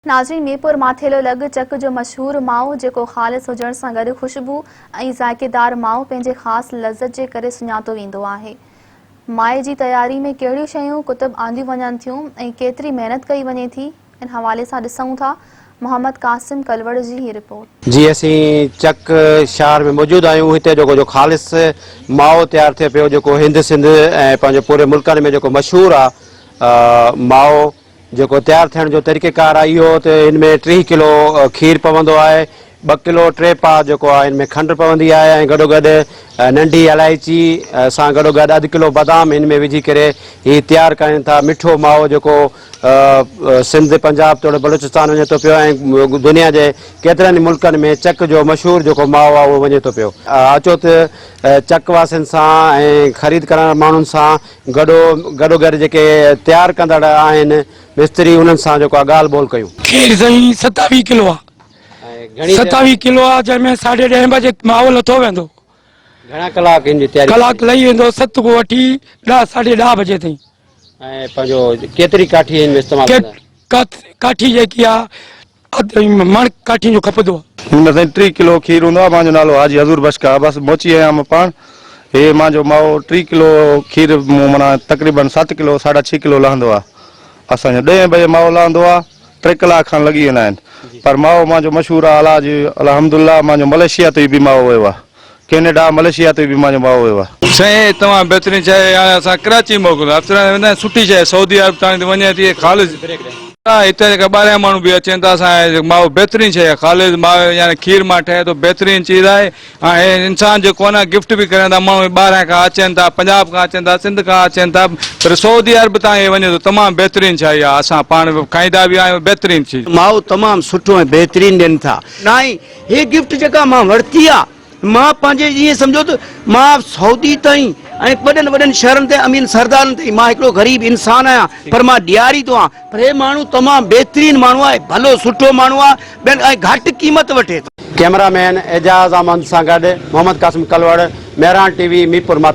ناظرين ميرپور ماٿيلو لڳ چڪ جو مشهور مائو جيڪو خالص هجڻ سان گڏ خوشبو ۽ ذائقيدار مائو پنهنجي خاص لذت جي ڪري سڃاتو ويندو آهي. مائي جي تياري ۾ ڪهڙيون شيون ڪتب آنديون وڃن ٿيون ۽ ڪيتري محنت ڪئي وڃي ٿي ان حوالي سان ڏسون ٿا محمد قاسم ڪلوڙ جي هي رپورٽ. جي اسين چڪ شهر ۾ موجود آهيون هتي جيڪو جو خالص مائو تيار ٿئي پيو جيڪو هند سنڌ ۽ پنهنجو پوري ملڪن ۾ جيڪو مشهور آ مائو جيڪو تيار ٿيڻ جو طريقيڪار آهي اهو ته هن ۾ 30 ڪلو کير پوندو آهي، ٻه ڪلو ٽي پاء جيڪو آهي هن ۾ کنڊ پوندي آهي ۽ گڏوگڏ ننڍي الائچي سان گڏوگڏ اڌ ڪلو بادام هن ۾ وجهي ڪري هي تيار ڪرين ٿا. مٺو مائو جيڪو سنڌ، پنجاب توڙي بلوچستان وڃي ٿو پيو ۽ دنيا جي ڪيترن ئي ملڪن ۾ چڪ جو مشهور جيڪو مائو آهي اهو وڃي ٿو پيو. اچو ته چڪ واسين سان ۽ خريد ڪرڻ ماڻهن سان گڏو گڏوگڏ جيڪي تيار ڪندڙ آهن مستري انهن سان جيڪو آ ڳالهه ٻولهه ڪيون. کير سائين 27 ڪلو آ. 27 ڪلو آ جنهن ۾ ساڍي ڏهين بجي مائو لٿو ويندو. گهڻا ڪلاڪ ان جي تياري ڪلاڪ لهي ويندو ست کان وٺي ڏهه ساڍي ڏهه بجي تائين. ۽ پنهنجو ڪيتري ڪاٺي ان ۾ استعمال ڪندا آهيو؟ ڪاٺي جيڪي آ اڌ مڻ ڪاٺين جو کپندو آ. هن ۾ سائين 30 ڪلو کير هوندو آ مانجو نالو حاجي حضور بخش آ بس موچي آهيان مان پاڻ هي مانجو مائو 30 ڪلو کير مون معنيٰ تقريبن ست ڪلو ساڍا ڇهه ڪلو لهندو آ اسان جو ڏهين بجي مائو لهندو آ ٽي ڪلاڪ کن لڳي ويندا آهن پر مائو مانجو مشهور آ الله جي الحمدلله مانجو ملائيشيا تي به مائو ويو آ. ڪينيڊا، ملائيشيا تي به مانجو مائو ويو آ. سائين تمام بهترين شيء آهي هاڻي اسان ڪراچي موڪليون ٿا افسران ويندا آهن سٺي شيء سعودي عرب تاڻي ته وڃي ٿي خالص هتي جيڪا ٻاهريان ماڻهو به اچن ٿا اسان جو مائو بهترين شيء آهي خالص مائو يعني کير مان ٺهي ٿو بهترين چيز آهي هاڻي انسان جيڪو آهي نه گفٽ به ڪرن ٿا ماڻهو ٻاهران کان اچن ٿا پنجاب کان اچن ٿا سنڌ کان اچن ٿا پر سعودي عرب تائين وڃي ٿو تمام بهترين شيء آهي اسان پاڻ به کائيندا به آهيون بهترين چيز. مائو تمام سٺو ۽ بهترين ڏين ٿا. نائين هي گفٽ جيڪا مان ورتي آ مان پنهنجي ائين سمجهو ته مان سعودي تائين ۽ وڏن وڏن شهرن تائين اميرن سردارن تائين مان هڪڙو غريب انسان آهيان پر مان ڏياري ٿو آهيان پر هي ماڻهو تمام بهترين ماڻهو آهي ڀلو سٺو ماڻهو آهي ٻين ۽ گهٽ قيمت وٺي ٿو. ڪئميرا مين اعجاز احمد سان گڏ محمد قاسم ڪلوڙ، مهراڻ ٽي وي، ميرپور ماٿيلو.